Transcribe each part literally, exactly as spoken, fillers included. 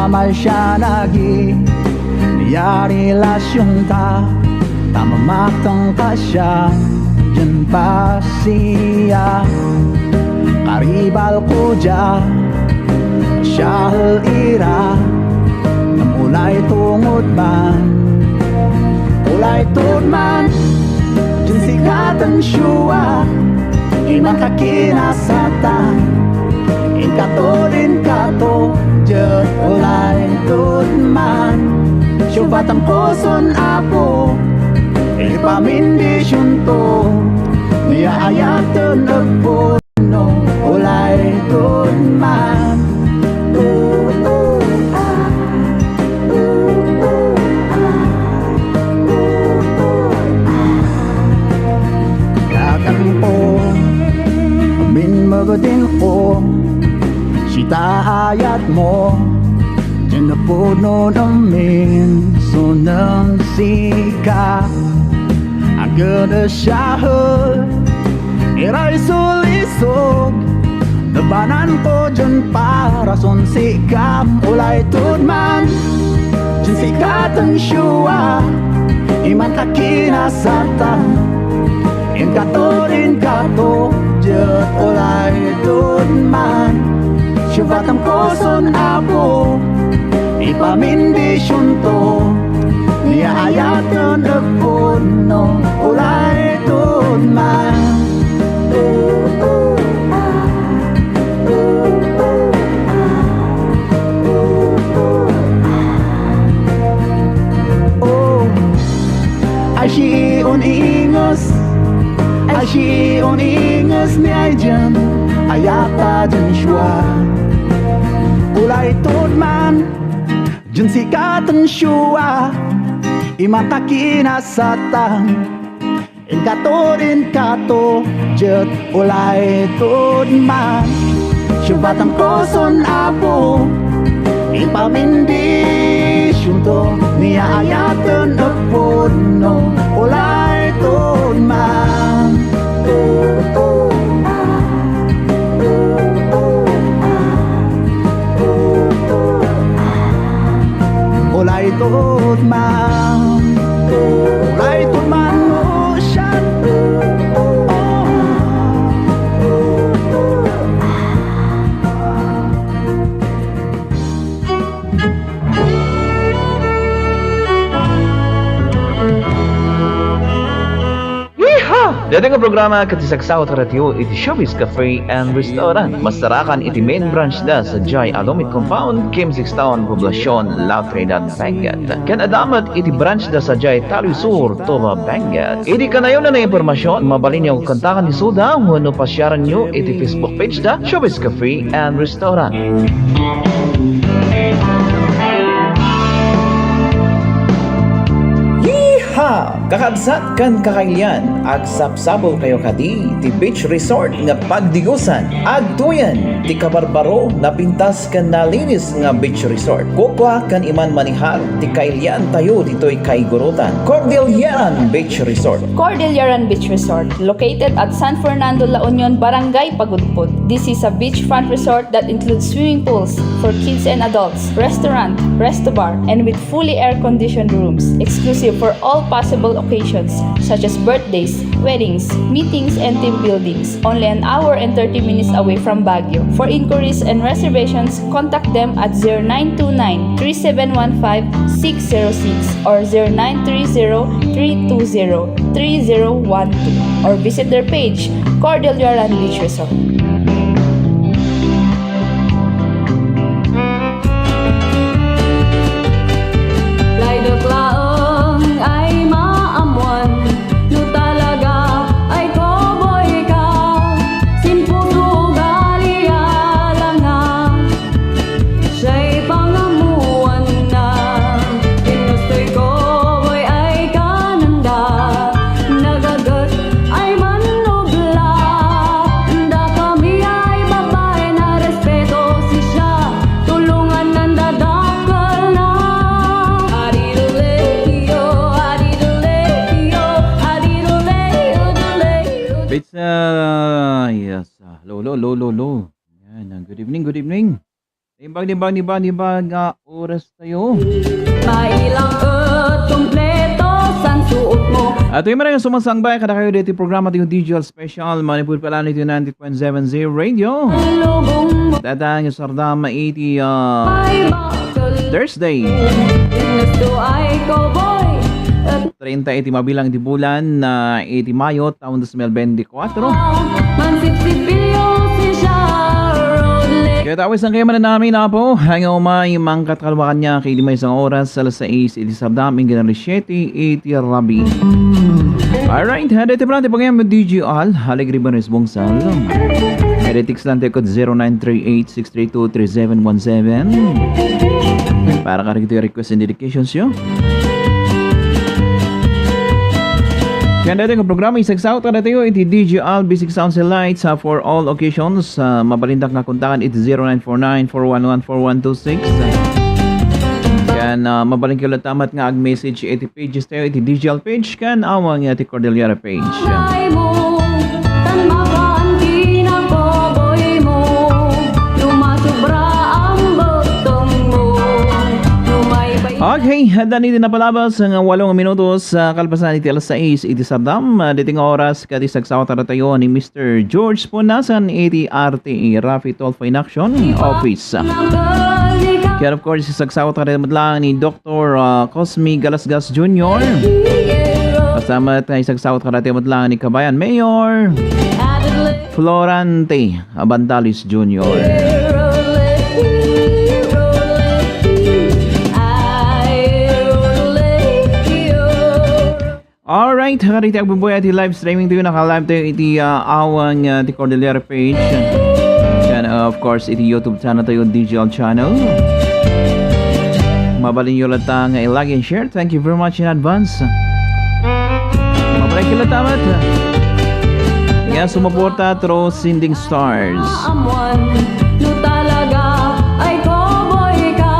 Amalsianagi, ni a relasionta, ta mamatengka siya, dian pasia. Karibalko dia, siahel ira, ngem ulay tungod man, ulay tungod man, dian sikaten siua, imanka kinasatan, inkato, inkato, diet ulay tungod man. Siubatan koson, Apo, ipamindisionto, ni a ayaten agpudno, ulay tungod man. Kakanko, amin mabatinko, sita ayatmo, dian napudno amin, sunen sika. Agen a siahel, iray sulisog, nabananko dian parason sikam, ulay tungod man, dian sikaten siua, imanka kinasatan, inkato, inkato, diet ulay tungod man. Siubatan koson, Apo, ipamindisionto, ni a ayaten agpudno, ulay tungod man. Oh, ay si uninges, ay si uninges ni ay dian, ayata dian siua. Ulay tungod man, dian sikaten siua, imanka kinasatan, inkato, inkato, diet ulay tungod man. Siubatan koson, Apo, ipamindisionto, ni a ayaten agpudno, ulay tungod man. Ulay tungod man. Ulay tungod man, oh, sian. Yeehaw! Daytoy nga programa ket ti sagsao ti radio iti Showbiz Cafe and Restaurant. Masarakan iti main branch da sadiay Alumit Compound, Kim Six Town, Poblacion, La Trinidad, Benguet. Ken adda met iti branch da sadiay Taloy Sur, Toba, Benguet. Iti kanayon a nainformasion, mabalinyo kontaken isuda wenno pasiarenyo iti Facebook page da, Showbiz Cafe and Restaurant. Yeehaw! Kakabsat ken kakailian, agsapsapulkayo kadi ti beach resort nga pagdigosan. Agtoyen ti kabarbaro, napintas ken nalinis nga beach resort. Kukua ken Iman Manihal ti kailiantayo ditoy kaigurutan. Cordilleran Beach Resort. Cordilleran Beach Resort, located at San Fernando, La Union, Barangay Pagudpud. This is a beachfront resort that includes swimming pools for kids and adults, restaurant, resto bar, and with fully air-conditioned rooms, exclusive for all possible occasions such as birthdays, weddings, meetings, and team buildings. Only an hour and thirty minutes away from Baguio. For inquiries and reservations, contact them at zero nine two nine, three seven one five, six zero six or zero nine three zero, three two zero, three zero one two, or visit their page, Cordillera Beach Resort. Laydek laeng ay maammoan no talaga ay cowboy ka. Sin puso ugali alangan, siya'y pangammoan na. Ken no 'stoy cowboy ay kanenda, nagaget ay mannubla. Dakami ay babaen a respeto, sisya, tulongan nan dadakkel na. Adiduleyo, adiduleyo, adiduleyo, duleyo. Pizza, yes. Ah, hello, hello, hello, hello, hello. Yan, ah, good evening, good evening. Naimbag, naimbag, naimbag, naimbag nga oras tayo. Mailang et kompleto san suot mo. At yung mga sumasangbay, kadakayo dito programa tayo digital special, Manipur pala nito ninety point seven zero Radio. Lubong mo. Tatang yung sardam iti, ah, Ay, bakal. Thursday. Gusto ay cowboy. Et treinta iti mabilang iti bulan na iti Mayo, taon dos mil bente. Kuatro. Mansipsipilyo si Sharon Le- Kaya tawis ang kayo mananami na po. Hangaw may mangkat kalwakan niya kay di may isang oras, alas sais iti sardam, inggan alas siyete iti rabi. Alright, hada iti plante pagayam D J Al, Alegre Banes Bungsal. Kaya text lang tayo kod zero nine three eight six three two three seven one seven. Para ka rin ito yung request and dedications yo. Kaya dati nga programa, isagsaot ka dati iti D J Al Basic Sounds and Lights, ah, for all occasions. Ah, mabalindak nga kontakan iti zero nine four nine four one one four one two six. Kaya, ah, mabalin kayo latamat nga ag-message iti pages tayo, iti D J Al page, kan awang iti Cordillera page. Ay mo, tan makaan kinapaboy mo, lumasubra ang butong mo, lumaybay. Okay, handa ni din napalabas ang walong minutos sa kalpasan iti alas sais iti sardam. Ah, diti nga oras, kadi sagsawat tayo ni Mister George Punasan iti R T A, Rafi Tulfo in Action Office. Kaya of course, sagsawat tayo met lang ni Doc Doctor, ah, Cosme Galasgas Junior. Kasama tayo, sagsawat ka dati met lang ni Kabayan Mayor Florante Abantales Junior. Alright, kadagiti agbubuya iti live streaming tayo, naka-live tayo iti, ah, awang, ah, ti Cordillera page. And, uh, of course, iti YouTube channel tayo, D J L channel. Mabalin yo latta nga i-like and share. Thank you very much in advance. Mabalin yo latta met. Nga sumuporta through Sending Stars. Amuan, no talaga ay cowboy ka,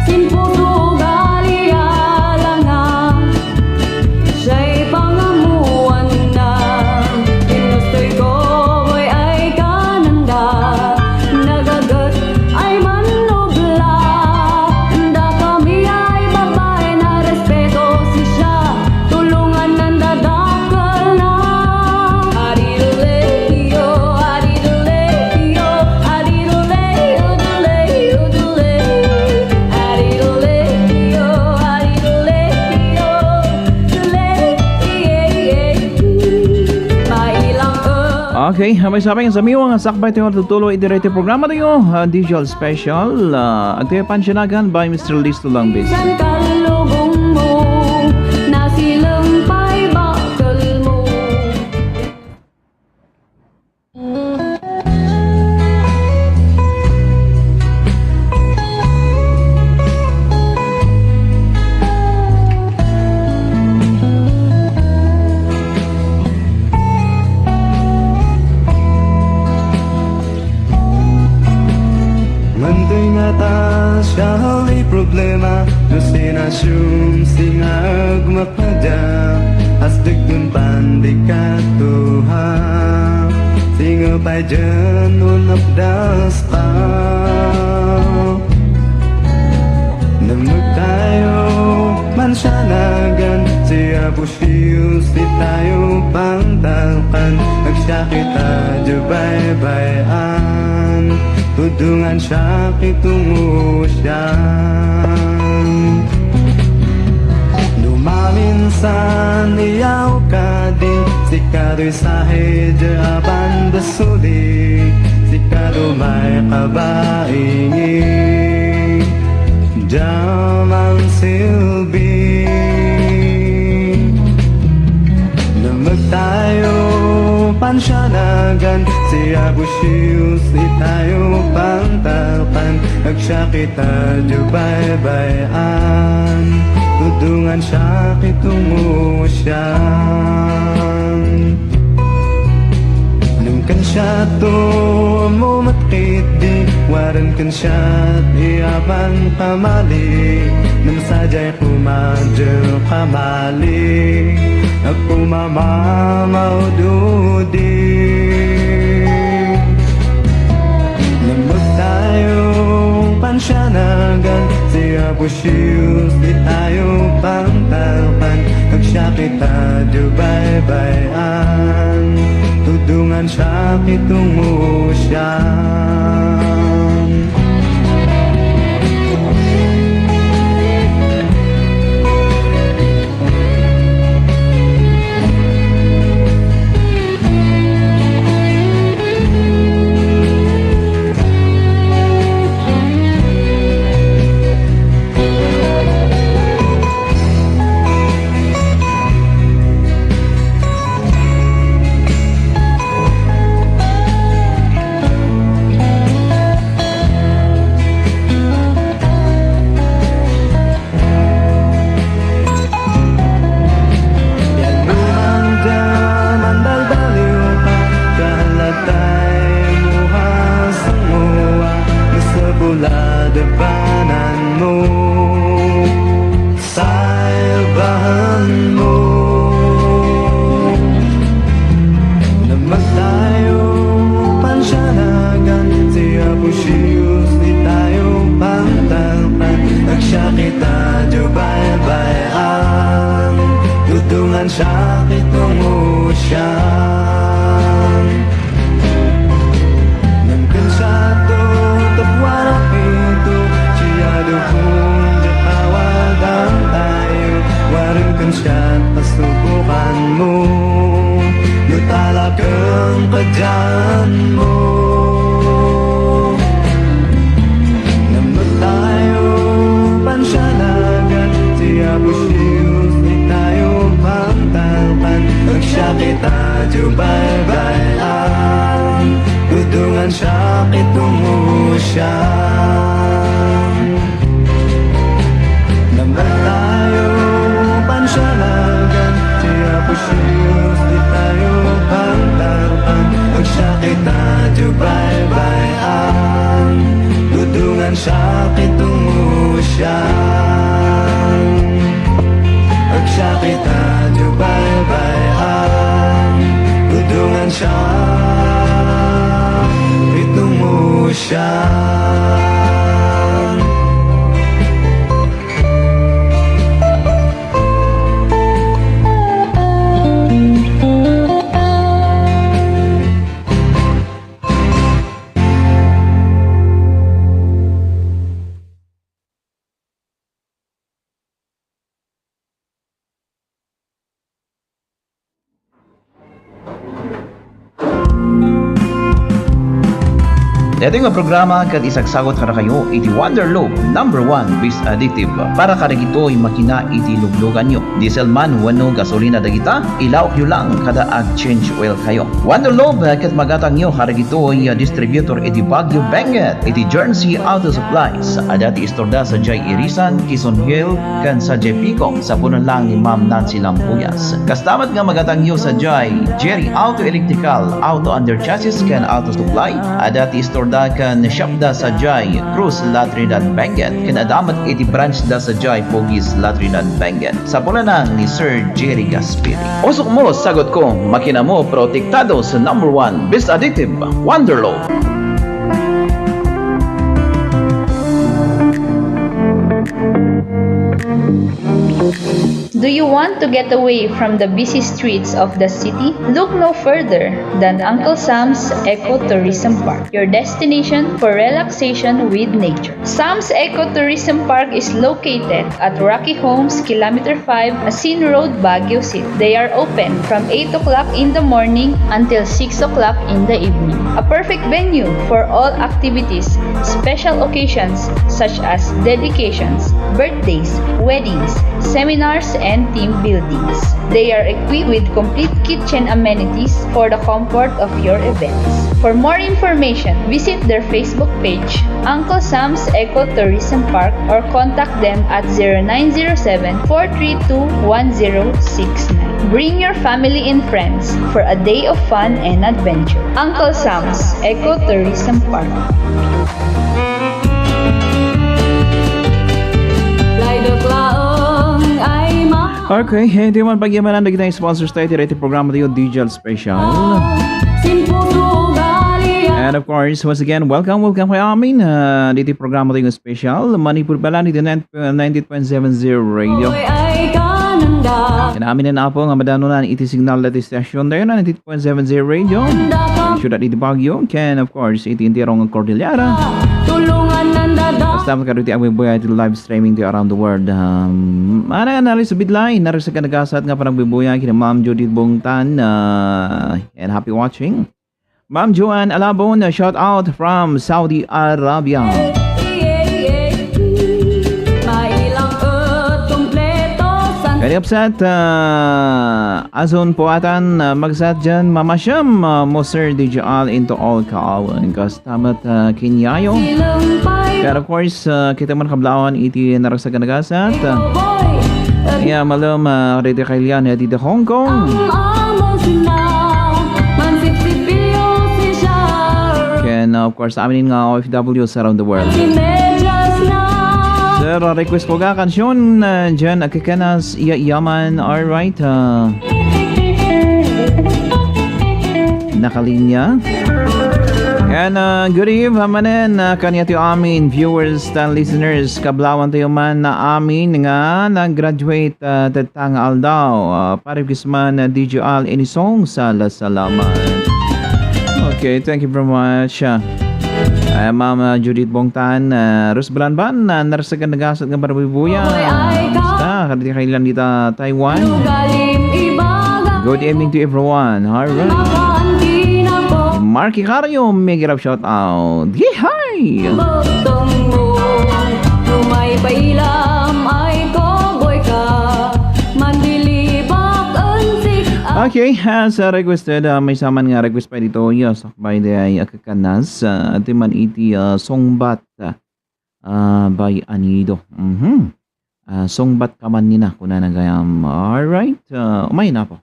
sin puso ugali alangan. Siya'y pangamuan na, pinustoy ko ay kananda, nagagat ay manubla, da kami ay babae na respeto, sisya, tulungan nanda dakkel na. Ariduleyo, ariduleyo, ariduleyo, duleyo, duleyo. Ariduleyo, ariduleyo. Okay, may sabing sa miwa nga sakbay tayo tutuloy iti daytoy programa tayo, ah, Digital Special, ah, agtayo pansinagan by Mister Listo Langbis. San kalubong mo, nasileng pay bakkel mo. Mantoy nga ta siya ti problema, no sinasium singa agmak- Adda, asdegdon pan di katuha. Singa pay dyan unapdas pa. Namagtayo, mansanagan, si Apo Dios, di tayo pangtalkan. Agsakit a di baybay-an. Tudongan siak iti tungo siak. No maminsan iyaw kadi, sikatoy sahi di a bandasuli, sikato may kabaingi. Diam ang silbi. Namagtayo, pansanagan, si Apo Dios, di tayo pangtalkan. Agsakit a di baybay-an, tudongan siak iti tungo siak. Ngem kansiato mo met ketdi, waran kansiat iyaban pamali. Ngem sadiay koma diay kamali, agkumamamaududi. Ngem agtayo Pusius di tayo pangtalpan, agsiakit a di baybay-an, tudungan siak itong usian. Yan lumang daman balbaliw pa, kalatay mo hasang mo, ah, nasa bulad bananmo, salbahan mo. Naman tayo pansianagan, ti Apo Dios di tayo pangtalkan. Agsiakit a di baybay-an, tudungan siak itong usian. Ngem ken siato, tapno a pito, ti adu pon di awadan tayo, warem ken siak pasubukan mo, no talagang kadyan mo. Ngem no tayo pansianagan, ti Apo Dios di tayo pangtalkan. Agsiakit a di baybay-an, tudungan siak itong usian. Ngem no tayo pansianagan, ti Apo Dios di tayo pangtalkan. Agsiakit a di baybay-an, tudungan siak itong usian. Agsiakit a di baybay-an, tudungan siak itong usian. Daytoy nga programa ket isagsagut kadakayo iti Wonder Loaf number one Beast Additive para kadagitoy makina iti lugluganyo. Diesel man wenno gasolina dagita, ilawkyo lang kada ag-change oil kayo. Wonder Loaf, eh, ket magatangyo kadagitoy, eh, distributor iti Baguio, Benguet, iti Journey Auto Supplies. Adda ti istorda sadiay Irisan, Quezon Hill, ken sadiay Pico. Sapunen lang ni Ma'am Nancy Lampuyas. Kasta met nga magatangyo sadiay Jerry Auto Electrical, Auto Under Chassis, ken Auto Supply. Adda ti istorda ken shopda sadiay Cruz La Trinidad, Benguet, ken adda met iti branchda sadiay Pogues, La Trinidad, Benguet. Sapunen lang ni Sir Jerry Gasperi. Usokmo, sagutko, makinamo, protektado sa number one Beast Additive, Wonderloaf. Do you want to get away from the busy streets of the city? Look no further than Uncle Sam's Eco Tourism Park, your destination for relaxation with nature. Sam's Eco Tourism Park is located at Rocky Homes, Kilometer five, Asin Road, Baguio City. They are open from eight o'clock in the morning until six o'clock in the evening. A perfect venue for all activities, special occasions such as dedications, birthdays, weddings, seminars, and team buildings. They are equipped with complete kitchen amenities for the comfort of your events. For more information, visit their Facebook page, Uncle Sam's Eco Tourism Park, or contact them at zero nine zero seven, four three two, one zero six nine. Bring your family and friends for a day of fun and adventure. Uncle Sam's Eco Tourism Park. Laydek laeng ay ma- Okay, eh, di man pagyamanan dagiti sponsors tayo, iti programa tayo, D J Special. Simpuso ugali. And of course, once again, welcome, welcome kay amin. Ah, dito'y programa tayo special. Manipur pala dito ninety point seven zero Radio. Ay, ay, kananda. Kanamin na po nga madanunan iti signal dati station tayo na ninety point seven zero Radio. Siyudad iti Baguio. Ken, of course, iti intirong Cordillera. Tulungan nanda. Basta makaditi ang buhay iti live streaming to around the world. Um, ana, analis bidlay, naragsak a nagasat nga panagbibuya kina Ma'am Judith Bongtan, uh, and happy watching. Ma'am Joanne Alabon, a shout out from Saudi Arabia. Very upset, uh, Azon Puatan, uh, magsat dyan, Mama Shem, uh, Moser Digial into all Kaawan. Kastamat, uh, Kinyayo. And of course, uh, kita man kablawan iti naragsak a nagasat. Uh, yeah, malum, uh, Rete Kailian, uh, dito Hong Kong. Ken, uh, of course, amin nga O F Ws around the world. Sir, uh, request ko ga kansion, uh, dyan, Akakanas, Iya Iyaman. All right, uh, nakalinya. And, uh, good eve, uh, manen, uh, kaniya ti amin, viewers and listeners, kablawan tayo man na amin nga nag-graduate, uh, tatta nga aldaw. Uh, Pare Guzman, uh, D J Al Inisong, sala salamat. Okay, thank you very much. Uh, uh, Ma'am, uh, Judith Bongtan, uh, Rose Balanban, uh, naragsak a nagasat nga barbubuya. Basta, kaditi kailan dita Taiwan. Good evening to everyone. All right. Marky Cario, mega love shout out. Yehey! Okay, as, uh, requested, uh, maysa man nga request pa dito, yes, by the, uh, Akakanas, uh, iti man iti, uh, Songbat, uh, uh, by Anido. Mhm. Ah, sungbat ka man nina, kunana gayam. Alright, ah, umayen na po.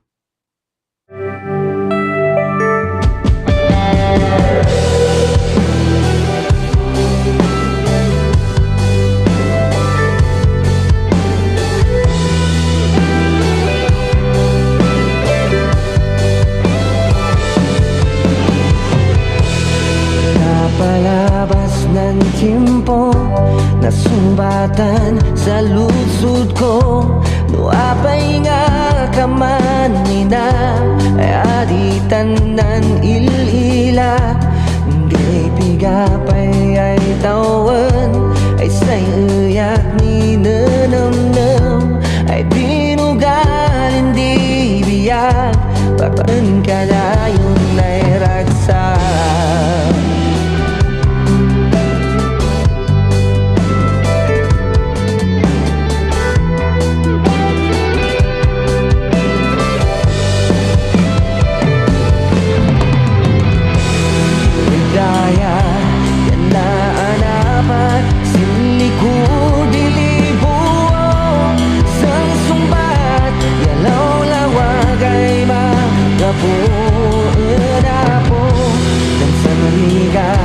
Napalabas ng tiempo, nasubatan sa ludsud ko. No apay nga kaman nina, ay aditan nan il-ila. Di piga pay ay tawen, ay say eyak ni nenemnem, ay binugal indi biag, bakit kanayon ay ragsak. Daya, yan na anapat, sinlikod ilibuo, sangsungbat, yalawlawag ay magapu, enapo, dan sanriga,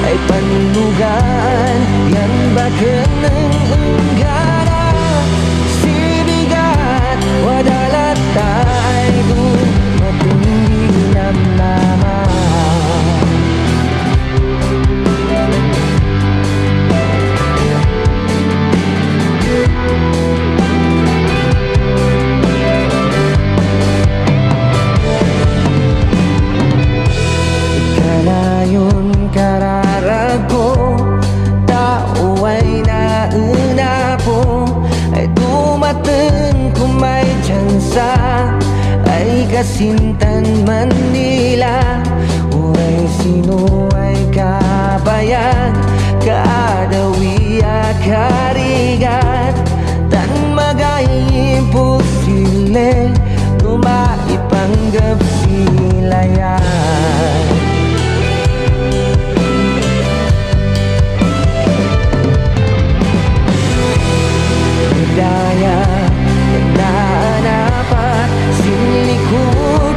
ay panunugan, yan baken ng enggana, sibigat, wadalat tayo, matindi namnama. Kanayon kararag ko, tao ay nauna po, ay dumating kung may tsansa, ay kasintan man nila, uray sino ay kabayag, kaadawi a karigat, tan magay imposible, no maipanggep sila yan. Daya, naanapat, sinlikod,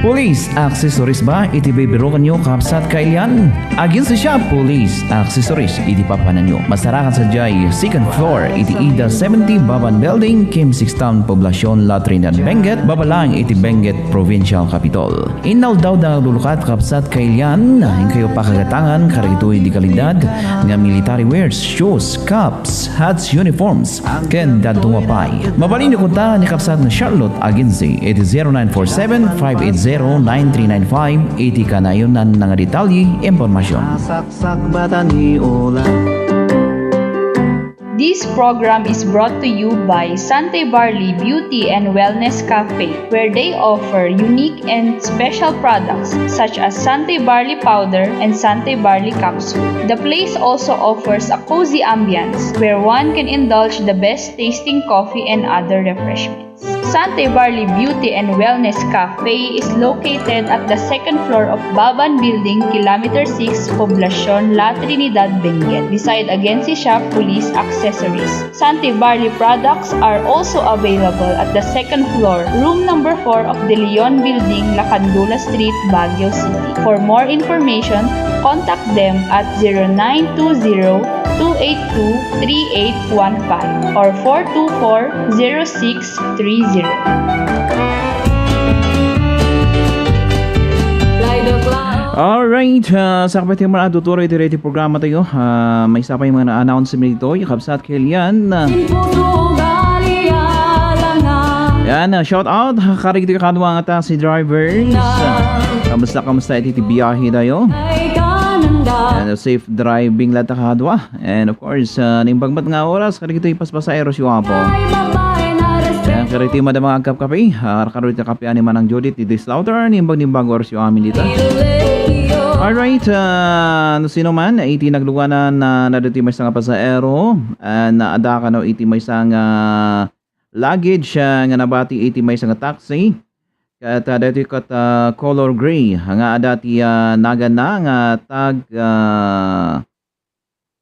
Police accessories ba iti bibirukanyo, kabsat kailian? Aginsa siya, Police accessories iti papananyo. Masarakan sadiay second floor iti Ida seventy Baban Building, Kim Six Town, Poblacion La Trinidad, Benguet, baba lang iti Benguet Provincial Capitol. Inaldaw da nga aglulukat, kabsat kailian, inkayo pakagatangan kadagitoy di kalidad nga military wears, shoes, caps, hats, uniforms, ken dadduma pay. Mabalinyo konta ni kabsat nga Charlotte Agency iti zero nine four seven, five eight zero, nine three nine five iti kanayon-na nga detalye, impormasyon. Sagbatan ni Ola. This program is brought to you by Sante Barley Beauty and Wellness Cafe, where they offer unique and special products such as Sante Barley Powder and Sante Barley Capsule. The place also offers a cozy ambience where one can indulge the best tasting coffee and other refreshments. Sante Barley Beauty and Wellness Cafe is located at the second floor of Baban Building, Kilometer six, Poblacion, La Trinidad, Benguet, beside Agency Shop Police Accessories. Sante Barley products are also available at the second floor, room number four of De Leon Building, Lacandula Street, Baguio City. For more information, contact them at zero nine two zero, two eight two, three eight one five or four two four, zero six three zero. Alright, ah, sakbay tayo muna, tuturo iti radio programa tayo. Ah, maysa pay mga announcement ditoy, kabsat kailian. Yan, ah, shout out, ah, karigto kadua nga taxi drivers. Ah, kamusta, kamusta iti, iti biyahe tayo? Yan, ah, safe driving latta kadua. And of course, ah, naimbag met nga oras, kadagitoy paspasaheroyo, Apo. Ayan, kadagitoy madama nga agkapkape. Ah, kadagitoy kape ni Manang Judith, iti slaughter, naimbag-imbag orasyo amin dita. Alright, ah, no sino man, iti nagluganan na, na ditoy maysa nga pasahero, ah, na adda kano iti maysa nga luggage, ah, nga nabati iti maysa nga taxi. Ket, ah, daytoy ket, ah, color gray nga adda ti, ah, naganna nga tag, ah,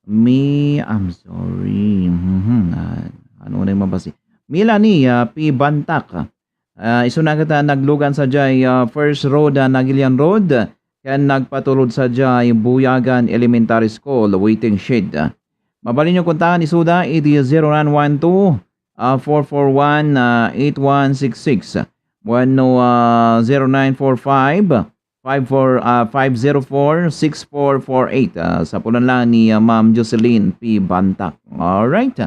Mi-, I'm sorry. Mhm, ah, ano na yung mabasi? Melanie, ah, P. Bantak. Ah, isuna ket, ah, naglugan sadiay, ah, First Road, ah, Nagilian Road, ken nagpaturod sadiay Buyagan Elementary School, waiting shed. Mabalinyo kontaken isuda iti zero nine one two, ah, four four one, ah, eight one six six. Wenno, ah, zero nine four five, five four, ah, five zero four, six four four eight. Ah, sapulan lang ni, ah, Ma'am Jocelyn P. Bantak. Alright.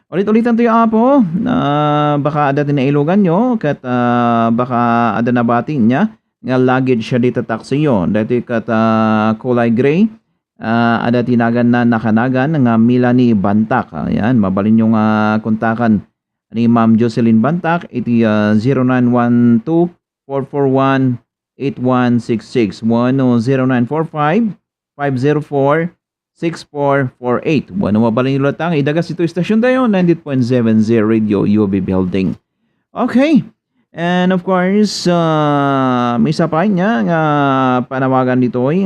Ulit-ulitan tayo, Apo. Ah, baka adda ti nailuganyo, ket, ah, baka adda nabati niya nga luggage dita taxi yo. Daytoy ket, ah, kulay gray. Ah, adda ti naganna, nakanagan nga Melanie Bantak. Ayan, mabalinyo nga kontaken ni Ma'am Jocelyn Bantak iti, ah, zero nine one two, four four one, eight one six six, wenno zero nine four five, five zero four, six four four eight. Wenno mabalinyo latta nga idagas iti istasyon tayo, ninety-eight point seven Z Radio U B Building. Okay. And of course, ah, maysa pay nga, nga panawagan ditoy.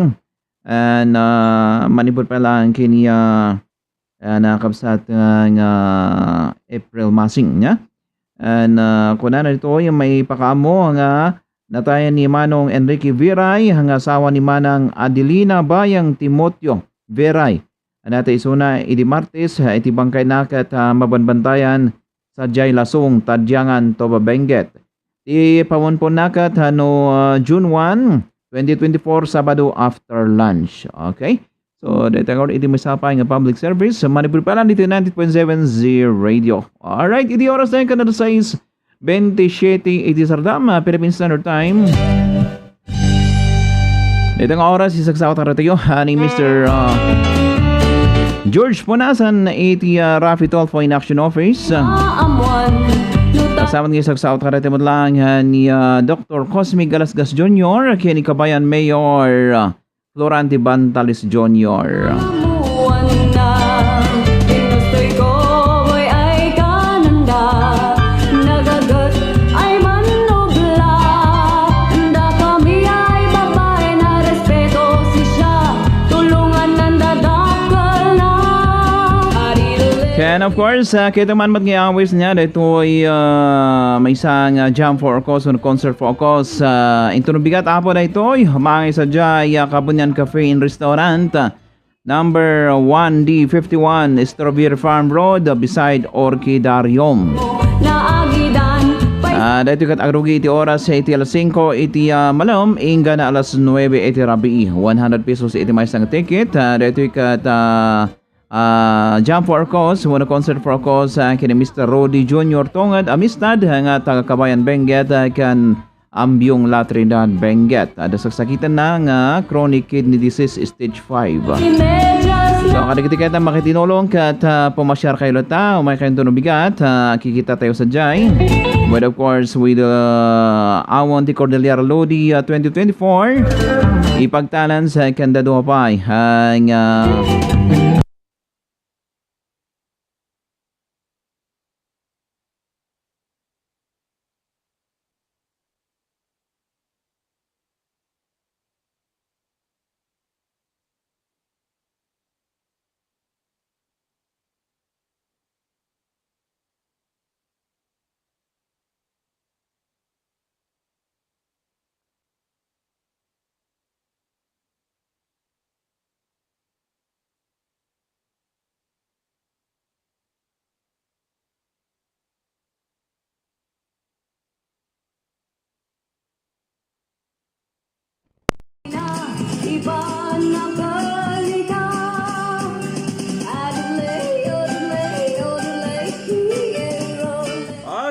And, ah, manipud pay lang kini, ah, ah, nakabsat nga, nga April Masing, nia? And, ah, kunana ditoy, maipakaammo nga natayen ni Manong Enrique Viray nga asawa ni Manang Adelina Bayang Timoteo Viray. Ania ti isuna idi Martes, ah, iti bangkayna ket, ah, mabanbantayan sadiay Lasong, Tadiangan, Toba, Benguet. Ti pamunponna ket, ah, no, ah, June one, twenty twenty-four, Sabado after lunch. Okay? So, dayta nga iti maysa pay nga public service, manipud pay lang ditoy ninety point seven Z Radio. Alright, iti oras na ken alas sais bentisiete iti sardam, ah, Philippine Standard Time. Dayta nga oras, isagsaot tayo, ah, ni Mister, ah, George Punasan iti, ah, Raffy Tulfo in Action Office. Ah, kasamat nga isagsaot tayo met lang, ah, ni, ah, Doctor Cosmic Galasgas Junior, ken ni Kabayan Mayor, ah, Florante Bantales Junior. Ken Of course, uh, kita man met nga awis niya, daytoy, uh, maysa nga jam for a cause, and concert for a cause. Uh, intono bigat, Apo, daytoy, maangay sadiay, uh, Kabunian Cafe and Restaurant, uh, number one D fifty-one, Strawberry Farm Road, uh, beside Orchidarium. Ah, daytoy ket agrugi iti oras iti alas singko iti, ah, malem, inggana alas nuebe iti rabii. One hundred pesos iti maysa nga ticket. Ah, daytoy ket, ah, ah, jam for a cause, wenno concert for a cause, ah, ken ni Mister Rudy Junior Tungod, amistad nga taga Kabayan Benguet, ah, ken Ambiong La Trinidad Benguet. Adda sagsakitenna nga chronic kidney disease stage five. So, kadagiti ket a makitinulong ket, ah, pumasiarkayo latta, umaykayo intono bigat, ah, kikitatayo sadiay. But of course, with, uh, Awon ti Cordillera Lodi, uh, twenty twenty-four, ipagtalan sa ikandadua pay, ah, nga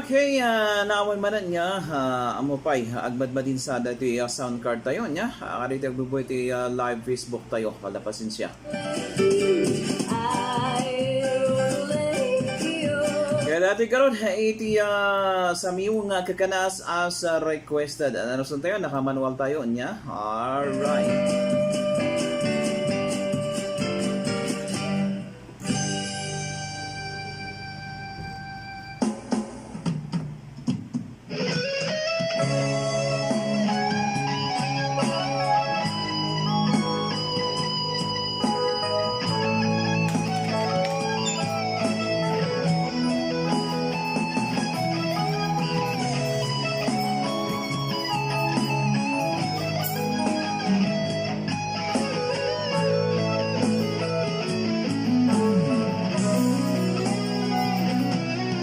Okay, ah, naawan manen nga, ah, ammo pay, agmadmadin sa daytoy, ah, sound card tayo, nya. Ah, kadaytoy agbubuy ti, ah, live Facebook tayo, wala pasensia. Kaya daytoy karon, iti, ah, Samiw nga Kakanas as, ah, requested. Ano, tayo, naka-manual tayo, nya? Alright.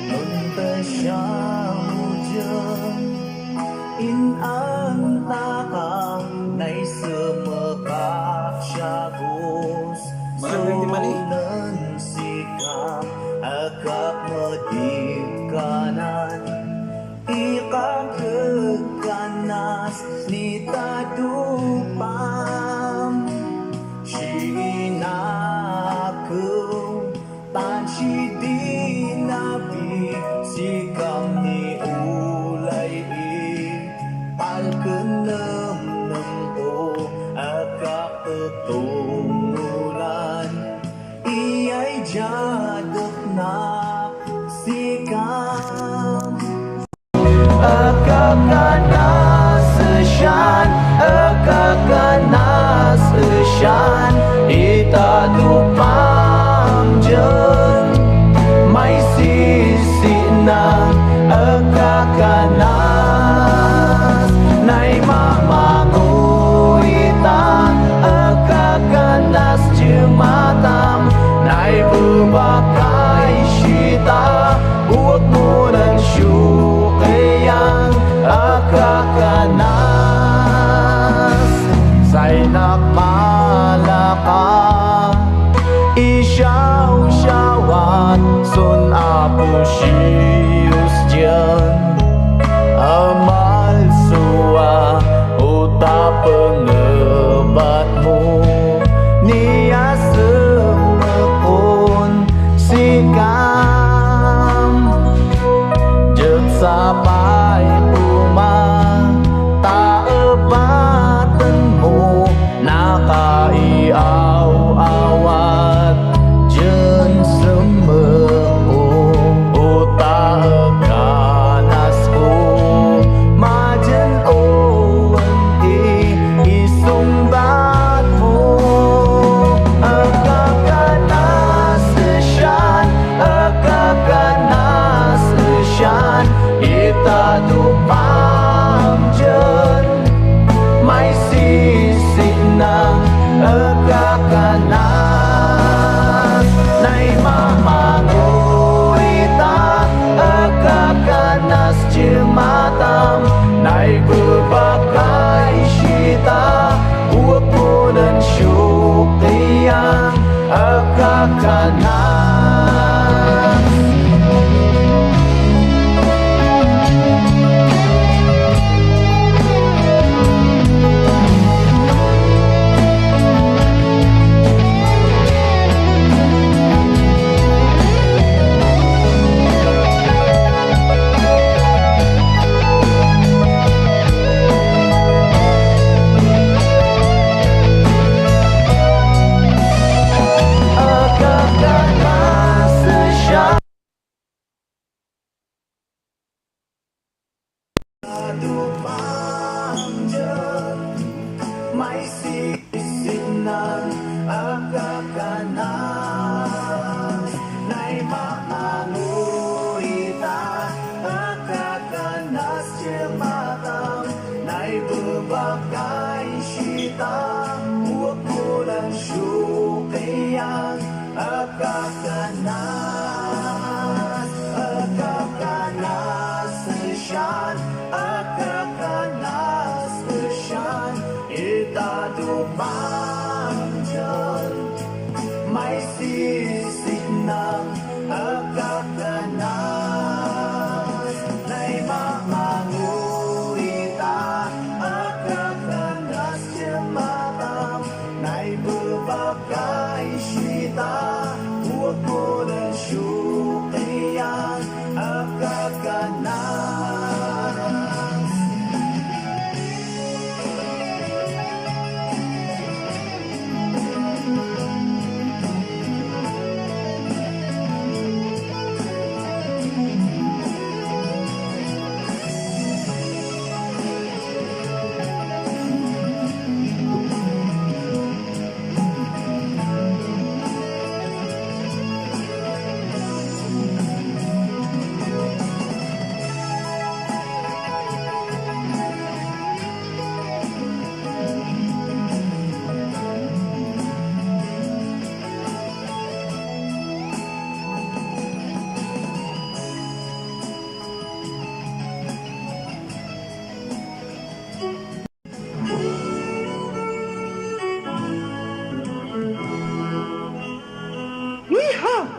Anta siya mudian, in-antaka, naisemekak siya gus. Maganda yung timali. Sunan sika, agkak medikanan. Ikagkanas ni tadupam, sinakew, tan sidinabi, sikam ni ulay i, alkenem nem o, agkak tutungulan, iyay diadeknak sikam. Agkakanas sian, agkakanas sian, ita dupam dien, maisisinan, agkakanas, naimamango ita, agkakanas diay matam, naibebakay sita, Buot mo nan siukayang agkakanas. Saynak malaka, isiawsiawat son Apo Dios dian. Amalsua, o ta pangebatmo, niasemekon sikam. Diak sapay koma ta ebatenmo, nakaiaw-awat dian semmek-o, o ta ekkan a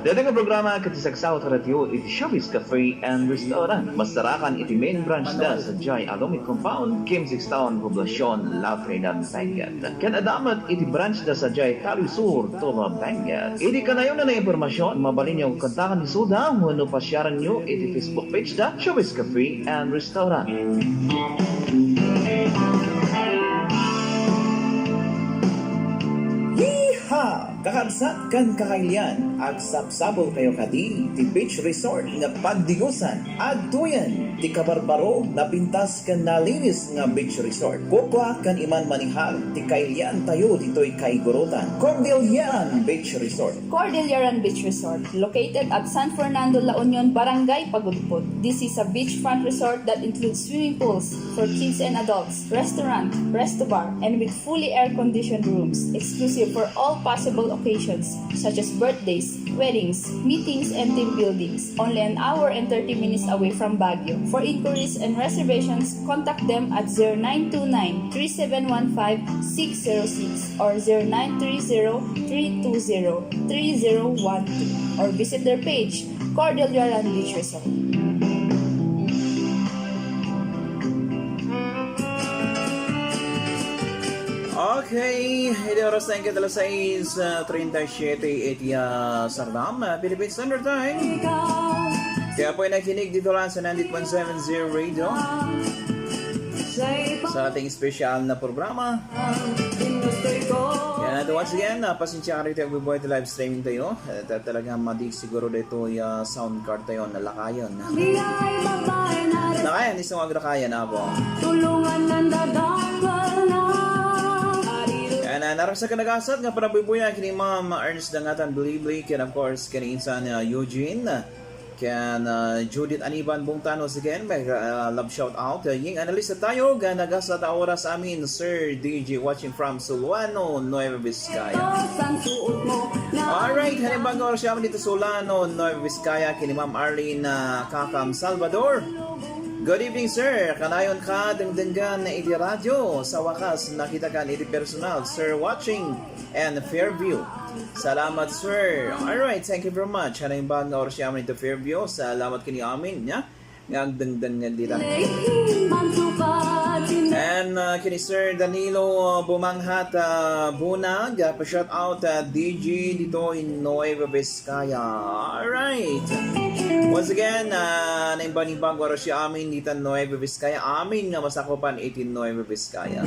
Daytoy nga programa ket isagsaw ta radio iti Showbiz Cafe and Restaurant. Masarakan iti main branch da sadiay Alumit Compound, Kim Sixth Town, Poblacion, La Trinidad, Benguet. Ken adda met iti branch da sadiay Taloy Sur, Toro, Benguet. Iti kanayon a impormasyon, mabalinyo kontaken isuda wenno pasiarenyo iti Facebook page da, Showbiz Cafe and Restaurant. Yeehaw! Kakabsat ken kakailian, agsabsabulkayo kadi ti beach resort nga pagdiyosan, agtoyen ti kabarbaro, napintas ken nalinis nga beach resort. Kukua ken iman manihag ti kailiantayo ditoy kaigurutan. Cordilleran Beach Resort. Cordilleran Beach Resort, located at San Fernando, La Union, Barangay Pagudpud. This is a beachfront resort that includes swimming pools for kids and adults, restaurant, resto bar, and with fully air-conditioned rooms, exclusive for all possible occasions such as birthdays, weddings, meetings, and team buildings. Only an hour and thirty minutes away from Baguio. For inquiries and reservations, contact them at zero nine two nine, three seven one five, six zero six or zero nine three zero, three two zero, three zero one two, or visit their page, Cordillera Beach Resort. Okay, iti oras na ket alas sais, ah, treinta y siete iti, ah, sardam, ah, Philippine Standard Time. Kaya po ay nakinig dito lang sa ninety point seven Zero Radio. Sa ating special na programa. Yan, at once again, ah, pasensya ka rito, agbubuhay iti live streaming tayo. At, at talagang madi siguro dito yung sound card tayo na lakayan. Lakayan, isang agrakayan, apo. Tulungan ng dadakkel na. Yan, ah, naragsak a nagasat nga panagbuybuya kini Ma'am Ernest Dangatan Blibli, ken of course, kini insan, ah, Eugene. Ken, ah, Judith Aniban Bungtan, once again, may, ah, love shout out. Ah, Ying Analisa tayo, ga nagasat a oras amin, Sir D J, watching from Suluano, Nueva Vizcaya. Alright, halimbawa oras amin dito Suluano, Nueva Vizcaya, kini Ma'am Arlene, ah, Kakam Salvador. Good evening, sir. Kanayon ka dengdenggan iti radyo. Sa wakas, nakita kan iti personal. Sir, watching and Fairview. Salamat, sir. Alright, thank you very much. Halimbawa nga oras amin iti Fairview. Salamat kini amin, ya. Nga agdengdeng nga dita. And, uh, kini Sir Danilo Bumanghat, uh, Bunag, uh, pa-shout out, uh, D J dito in Nueva Vizcaya. Alright. Once again, uh, naimbag-imbag nga oras amin dita Nueva Vizcaya. Amin nga masakupan iti Nueva Vizcaya.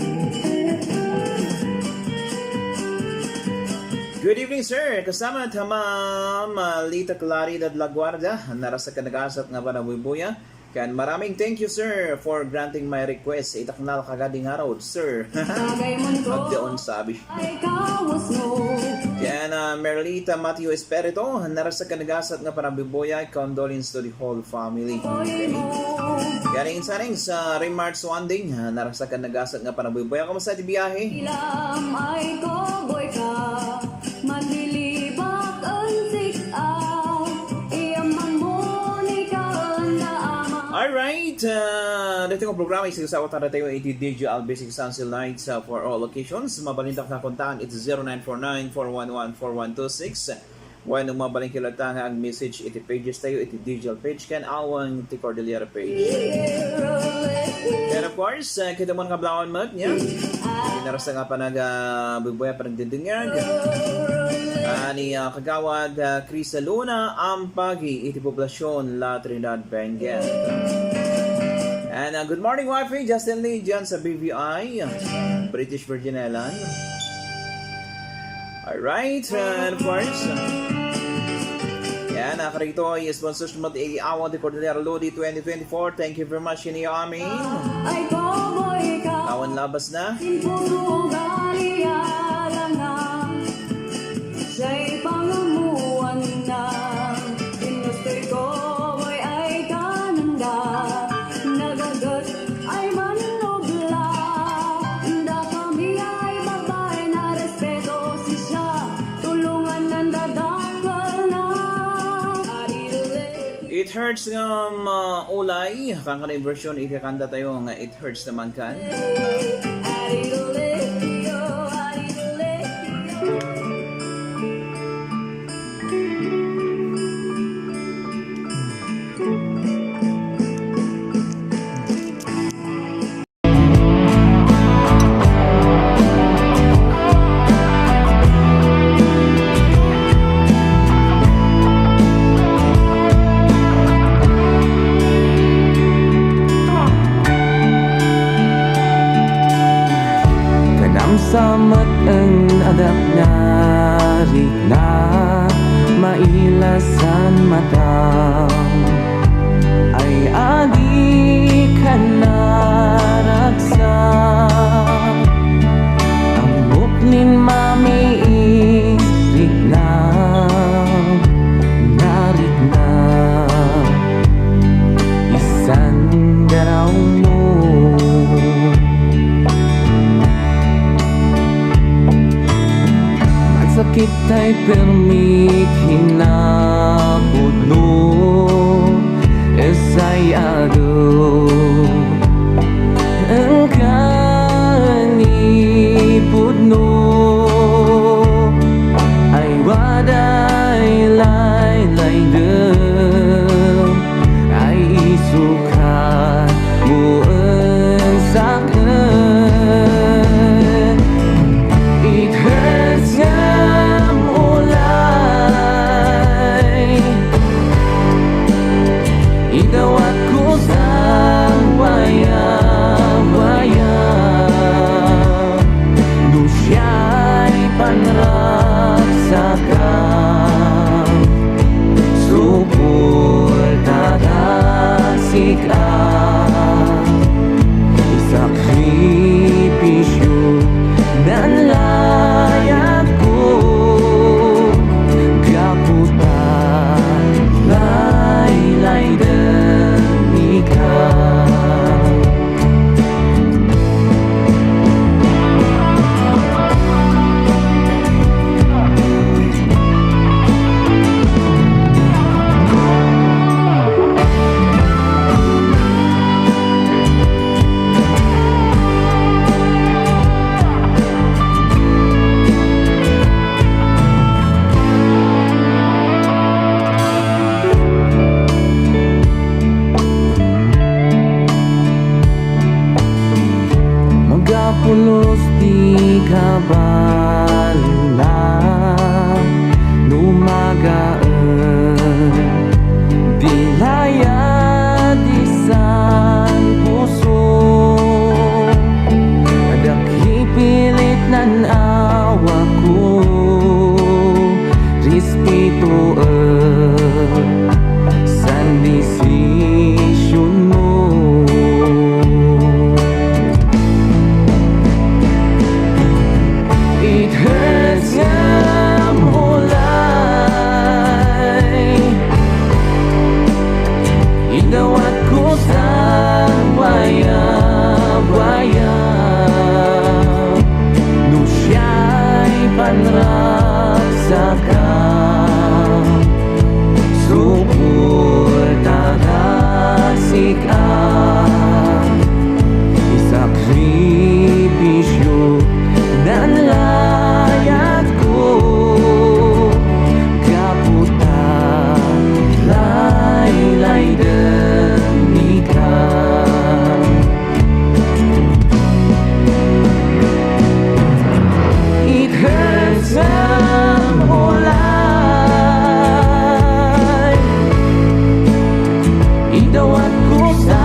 Good evening, sir. Kasama ta Ma'am, uh, Lita Claridad Laguardia. Naragsak a nagasat nga panabuybuya. Ken maraming thank you, sir, for granting my request. Itaknal ka kadi ngarud, sir. Agdaon sabi. Ken, uh, Merlita Matthew Espirito, naragsak a nagasat nga panabuybuya, condolence to the whole family. Okay. Ken insaning sa Remarks Wanding, naragsak a nagasat nga panabuybuya. Kumusta ti biyahe? Ilam ay koboy ka, maglilibak ang sik-a, iyamang mo ni kaanda ama. Alright, uh, dito nga programa, isang sa tayo iti D J L B six Sunset Lights, uh, for all occasions. Mabalindak na kontaan, it's zero nine four nine, four one one, four one two six. Wenno mabalin kay latta nga ag-message iti pages tayo, iti digital page ken awan ti Cordillera page. And of course, uh, kita mo nga blawan mat niya. Narasa nga panag, uh, bubuya panagdindingag. Ani, uh, kagawad, uh, Chris Luna, Ampagi, iti poblasyon, La Trinidad, Benguet. And, uh, good morning, wifey, Justin Lee, dyan sa B V I, British Virgin Island. Alright, and of course, yan, ah, karito ay sponsors mo ti awan ti Cordillera Lodi twenty twenty-four. Thank you very much, inyo amin. Ay, koboy ka. Awan labas na. Sin puso ugali alangan. Siya'y pangamuan na. Ginusto'y koboy ay kananda. Nagagat ay manubla. Anda kami ay babae na respeto, sisya, tulungan ng dadakkel na. It Hurts nga, um, uh, ulay, kangkana yung version, iti kanta tayo nga It Hurts naman kan. Tamet en adak narikna, mailasan matam ay adi ka naragsak. Ammok nin mamiis rikna, narikna isan darawmo. Magsakit tay permi kinapudno, esay adu engka ni pudno. Ay waday laylaydem, ay isukat mo en sak-en. It hurts ngem ulay, idawat ko sang waya-waya. No siay panragsaka, suportada sika. Isakripisyo nan layad ko, gapu ta laylayden ika. Magapulos ti kabalina, no magaen ti layad isan puso. Adda kipilit nan awak ko, respetoen san desisionmo. It hurts ngem ulay, idawat ko sang waya-waya. No siay panragsaka, suportada sika. Isakripisyo nan layad ko, gapu ta laylayden ika. It hurts ngem ulay, idawat ko sa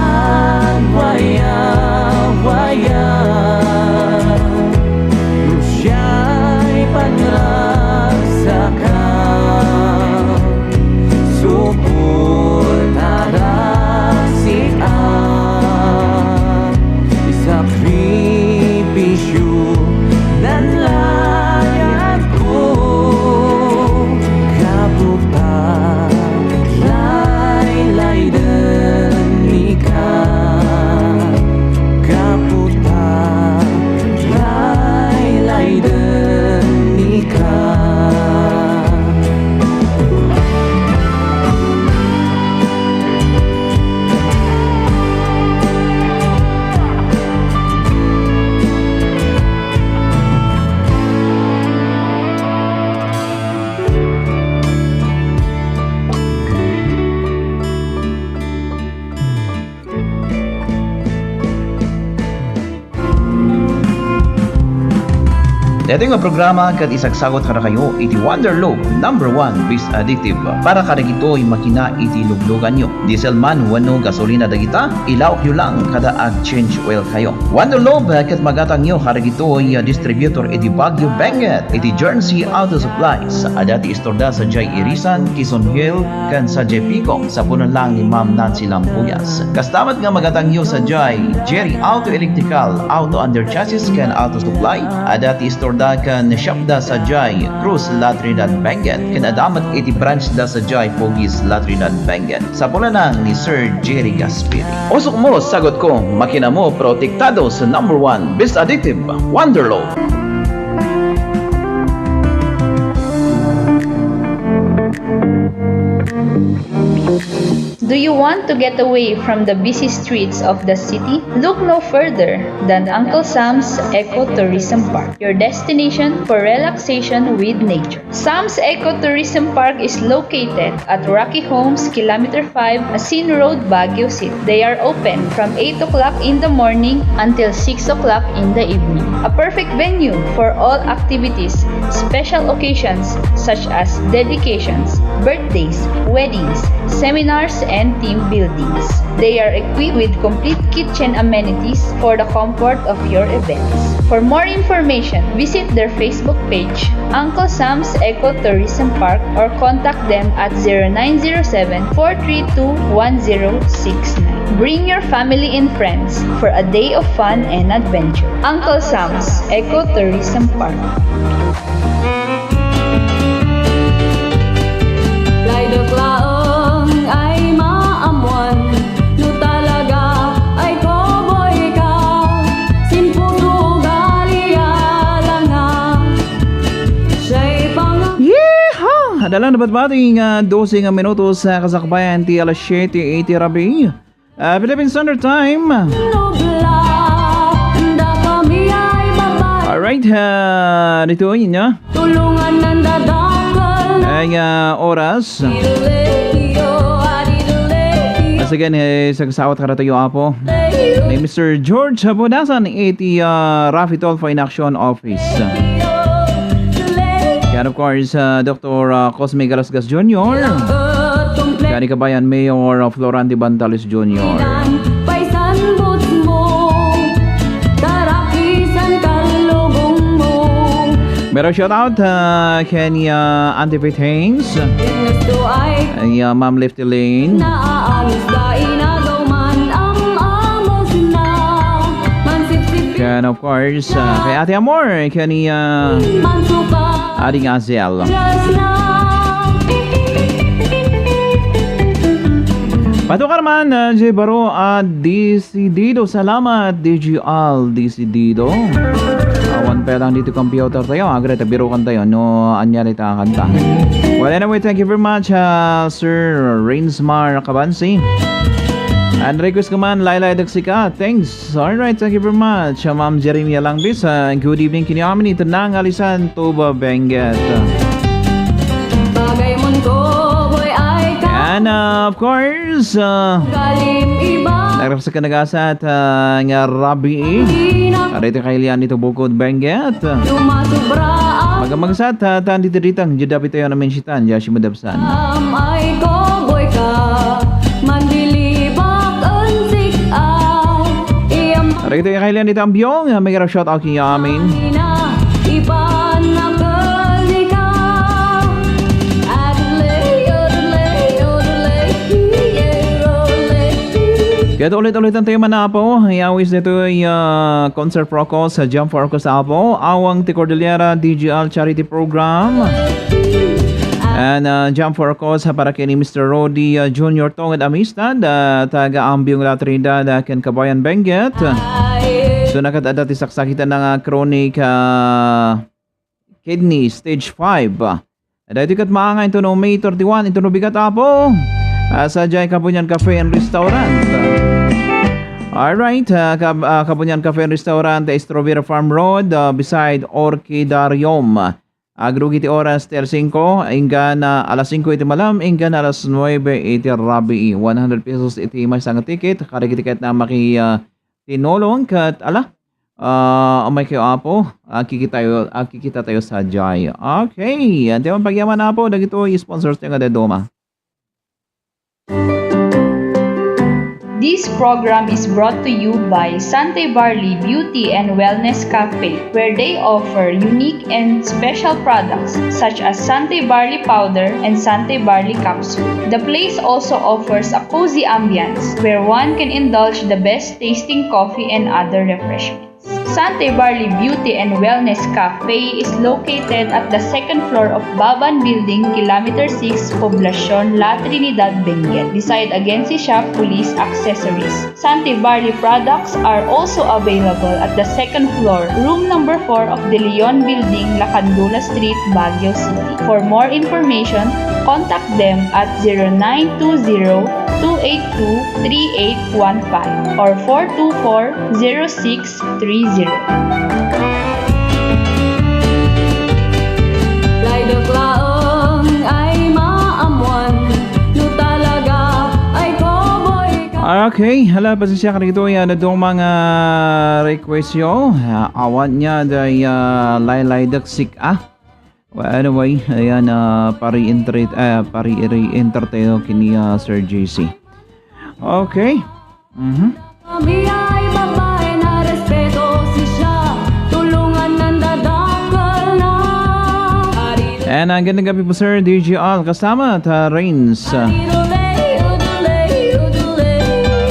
Daytoy nga programa ket isagsagut kadakayo iti Wonder Loaf, number one beast additive. Para kadagitoy makina iti lugluganyo. Diesel man wenno gasolina dagita, ilawokyo lang kada ag-change oil kayo. Wonder Loaf, eh, ket magatangyo kadagitoy, eh, distributor iti Baguio, Benguet, iti Journey Auto Supplies. Adda ti istorda sadiay Irisan, Quezon Hill, ken sadiay Pico, sapunen lang ni Ma'am Nancy Lampuyas. Kasta met nga magatangyo sadiay Jerry Auto Electrical, Auto Under Chassis, ken Auto Supply. Adda ti istorda ken shopda sadiay Cruz, La Trinidad, Benguet, ken adda met iti branchda sadiay Pogues, La Trinidad, Benguet. Sapunen lang ni Sir Jerry Gasperi. Usokmo, sagutko, makinamo, protektado sa number one beast additive, Wonder Loaf. Do you want to get away from the busy streets of the city? Look no further than Uncle Sam's Eco Tourism Park, your destination for relaxation with nature. Sam's Eco Tourism Park is located at Rocky Homes, Kilometer five, Asin Road, Baguio City. They are open from eight o'clock in the morning until six o'clock in the evening. A perfect venue for all activities, special occasions such as dedications, birthdays, weddings, seminars, and team buildings. They are equipped with complete kitchen amenities for the comfort of your events. For more information, visit their Facebook page, Uncle Sam's Eco Tourism Park, or contact them at zero nine zero seven, four three two, one zero six nine. Bring your family and friends for a day of fun and adventure. Uncle Sam's Eco Tourism Park. Laydek laeng ay maammoan, no talaga ay cowboy ka, sin puso ugali alang nga, siya'y pang- Yeehaw! Adda lang nabati nga dose nga minutos sa kasakbayan ti alas siete iti rabii. Ah, Philippine Standard Time. Alright, ah, dito yun, no? Ay, ah, oras. Once again, eh, sagsagut kadatayo, Apo. Ni Mister George Habudasan, iti, ah, Raffy Tulfo in Action Office. And of course, uh, Doctor, uh, Cosme Galasgas Junior. Kani kabayan Mayor, uh, Florante Bantales Junior. Mero shout out, uh, kani, uh, Auntie Faith Haynes. Ay, uh, Ma'am Lefty Lane. Ken, of course, ah, kay Ate Amor, kani, ah, Ading Azel. Patukar man, ah, J Baro at Desidido. Salamat, D G Al Desidido. Awan pa lang dito computer tayo. Agre, tabirukan tayo. No, anya dita kanta. Well, anyway, thank you very much, ah, Sir Rainsmar Cabansi. And request ko man, Laylay Dagsika. Thanks. All right, thank you very much, uh, Ma'am Jeremia Langbis. Uh, good evening kini amin iti nangalisan Tuba Benguet. Bagay mon ko, boy, ay ka. And, uh, of course, uh, galim iba. Nagrapsa ka nagasat, uh, nga rabii. Arito kay Lian ito Bukod Benguet. Lumasubra ang magamagsat, uh, tan dito ditang, judapit tayo namin sitan, Yashi Madabsan. Amay ko, boy, ka. Mandilibak en sik-a, iyam- Arito ya kailan iti ambiong, ah, may shout out kini amin. Ina, iban na kalika. Adlay, adlay, adlay, adlay. Kaya ulit-ulitan tayo man, Apo. Iyawis dito ay, ah, concert for cause sa Jump for Cause, Apo. Awang ti Cordillera D G L Charity Program. And, uh, Jump for a Cause, uh, para kini Mister Rody, uh, Junior Tonged Amistad, uh, taga Ambiong La Trinidad, uh, ken Kabayan Benguet. So, nakat-adda ti saksakitan nga chronic, uh, kidney stage five. Daytoy ket maangay intono May thirty-one, intono bigat, Apo. Uh, sadiay Kabunian Cafe and Restaurant. Alright, uh, Kab-, uh, Kabunian Cafe and Restaurant, Strawberry Farm Road, uh, beside Orchidarium. Agrugi ti oras ti alas singko, inggana alas singko iti malam, inggana alas nuebe iti rabii. One hundred pesos iti maysa nga ticket. Kadagiti ket na maki, ah, tinulong ket, ala, Ah, umay kayo, Apo. Agkikitayo, agkikita tayo sadiay. Okay. Ania ti man pagyaman, Apo, dagitoy sponsors tayo nga dadduma. This program is brought to you by Sante Barley Beauty and Wellness Cafe, where they offer unique and special products such as Sante Barley Powder and Sante Barley Capsule. The place also offers a cozy ambience where one can indulge the best tasting coffee and other refreshments. Sante Barley Beauty and Wellness Cafe is located at the second floor of Baban Building, Kilometer six, Poblacion, La Trinidad, Benguet, beside Agencia Shop Police Accessories. Sante Barley products are also available at the second floor, room number four of De Leon Building, Lacandula Street, Baguio City. For more information, contact them at zero nine two zero two eight two three eight one five or four two four zero six three zero. Laydek laeng ay maammuan no talaga ay cowboy ka. Okay, hala, pasensya kadagitoy, ah, dadduma nga request yo. Ah, awan nia, day, ah, laylaydek sik-a. Well, anyway, ayan, ah, pari-, ah, pari-, re-enter tayo kini, ah, Sir J C. Okay. Mhm. Kami ay babae na respeto, sisya, tulungan ng dadakkel na. And, ah, gandang gabi po, Sir D J Al, kasama at, ah, Rains.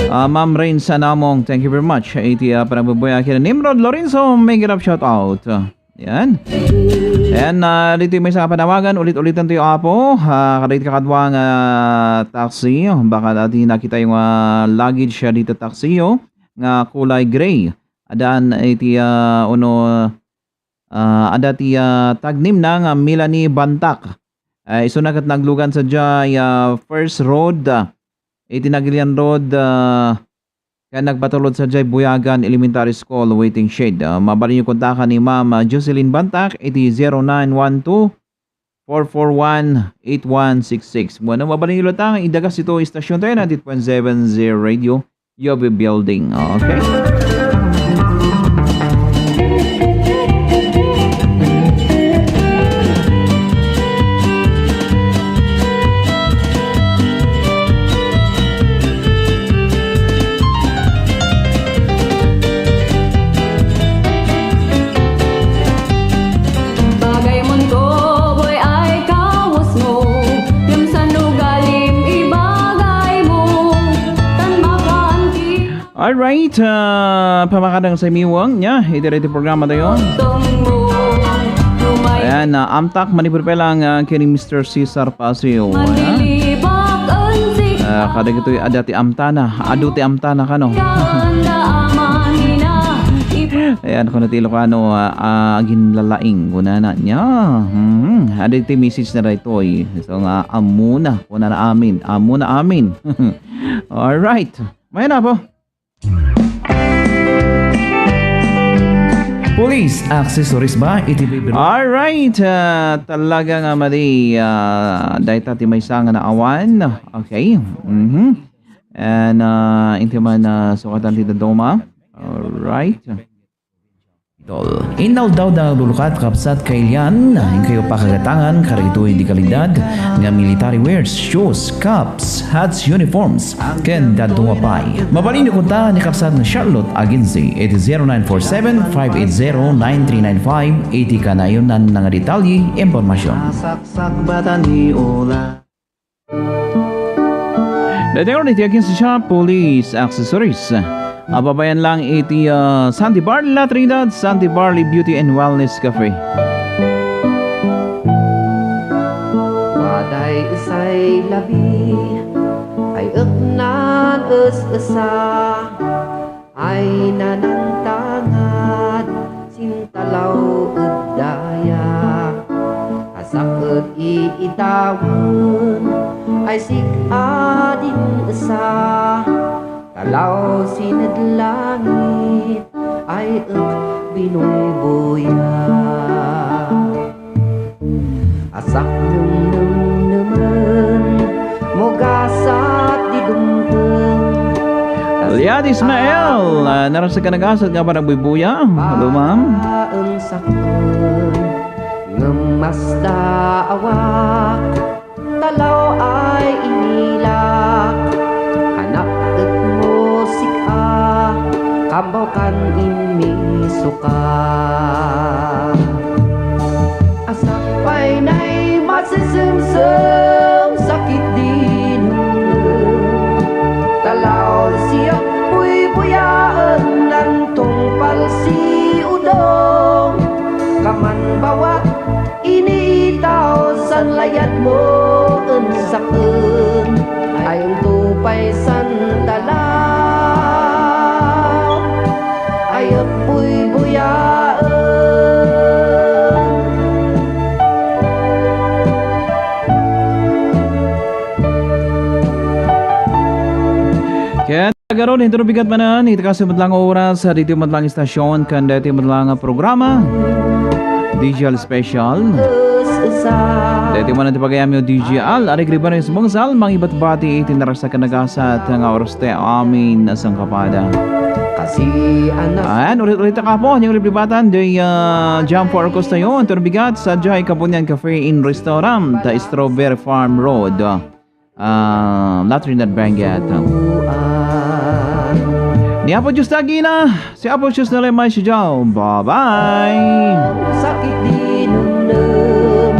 Ah, Ma'am Rains Anamong, thank you very much. Iti, ah, panagbabuya kina Nimrod Lorenzo, make it up shout out. Yan. Yan, ah, ditoy maysa a panawagan, ulit-ulitan tayo, Apo. Ah, kadagiti kakadua nga taxi, baka dati nakita yung, ah, luggage siya dito taxi, oh, nga kulay gray. Adan iti, ah, uno, ah, adda ti, ah, tagnim na nga Melanie Bantak. Ah, isuna ket naglugan sadiay, ah, First Road, ah, iti Nagilian Road, ah, Ken nagpatulod sadiay Buyagan Elementary School waiting shed. Ah, mabalinyo kontakan ni Ma'am, ah, Jocelyn Bantak iti zero nine one two, four four one, eight one six six. Bueno, mabalinyo latta nga idagas ito istasyon tayo, ninety-eight point seven Zero Radio, U B Building. Okay? Bagay monto, boy, ay kawesmo. Ngem saan ugalim ibagaymo. Tan makanti. Alright, ah, pamakadang sa imiwang niya, iti, iti programa tayo. Ayan, ah, amtak, manipud pa lang, ah, kini Mister Cesar Pasio. Ayan. Ah, kadagitoy adda ti amtana, adu ti amtana kano. Ayan, kuno ti Ilocano, ah, ah, aginlalaing, kunana niya. Mhm. Adda ti message na daytoy. So nga, amuna, kunana amin, amuna amin. Alright. Mayna po. Police accessories ba iti bibir-? Alright, ah, talaga nga madi, ah, dayta ti maysa nga naawan. Okay. Mhm. And, ah, inti man, ah, sukatan ti dadduma. Alright. Inaldaw da nga aglukat, kabsat, kailian, inkayo pakagatangan kadagitoy di kalidad nga military wears, shoes, caps, hats, uniforms, ken dadduma pay. Mabalinyo konta ni kabsat nga Charlotte Agency iti zero nine four seven, five eight zero, nine three nine five iti kanayon-an nga detalye, impormasyon. Saksak bata ni Ola. Daytoy iti Agency Shop Police Accessories. Ababayan lang iti, ah, Santi Bar La Trinidad, Santi Barley Beauty and Wellness Cafe. Waday esay labi ay eknan es-esa ay nanangtangad sintalaw ed daya. Asak ed iitawen ay sik-a din esa, talaw sined langit ay ek binuybuya. Asak nemnemnemen mo gasat di dumteng. Liat Ismael, ah, narasa ka nagasat nga panagbubuya. Hello, ma'am. Ngem masdaawak, talaw ay inilak, anak et musika, kambaw kan imisuka. Asapay nay masisemsem sakit di nungneng. Talaw siak buybuyaen nantungpal si udong. Kaman bawat initaw san layad mo en saken. Ay ento pay san talaw. Ay buybuyaen. Ket agarod, inton bigat manen, iti kastoy met lang nga oras, ditoy met lang nga istasyon, ken ditoy met lang nga programa. D J Al Special. Ditoy manen ti pagayammyo, D J Al, Ari Gribanes Bungsal, mangibatbati iti narasa ken nagasat nga oras ti amin a sangkapada. Kasi anak. Ayan, ulit-ulit a kapo, yung liplipatan, di, ah, Jam for Costa yun, Turbigat, sa Jai Kabunyan Cafe and Restaurant, the Strawberry Farm Road, ah, La Trinidad, Benguet. Ni Apo Diyos dagina, si Apo Diyos na lemay si Jao. Bye-bye! Sakit di nungneng,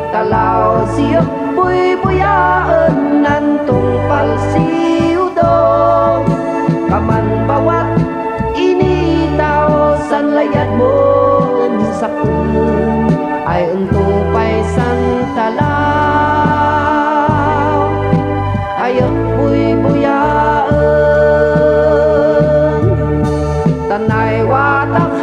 talaw siak buybuyaen nantungpal si udong. Kaman bawat initaw san layad mo en saken. Ay ento pay san talaw. Ay buybuyaen. Tanay watak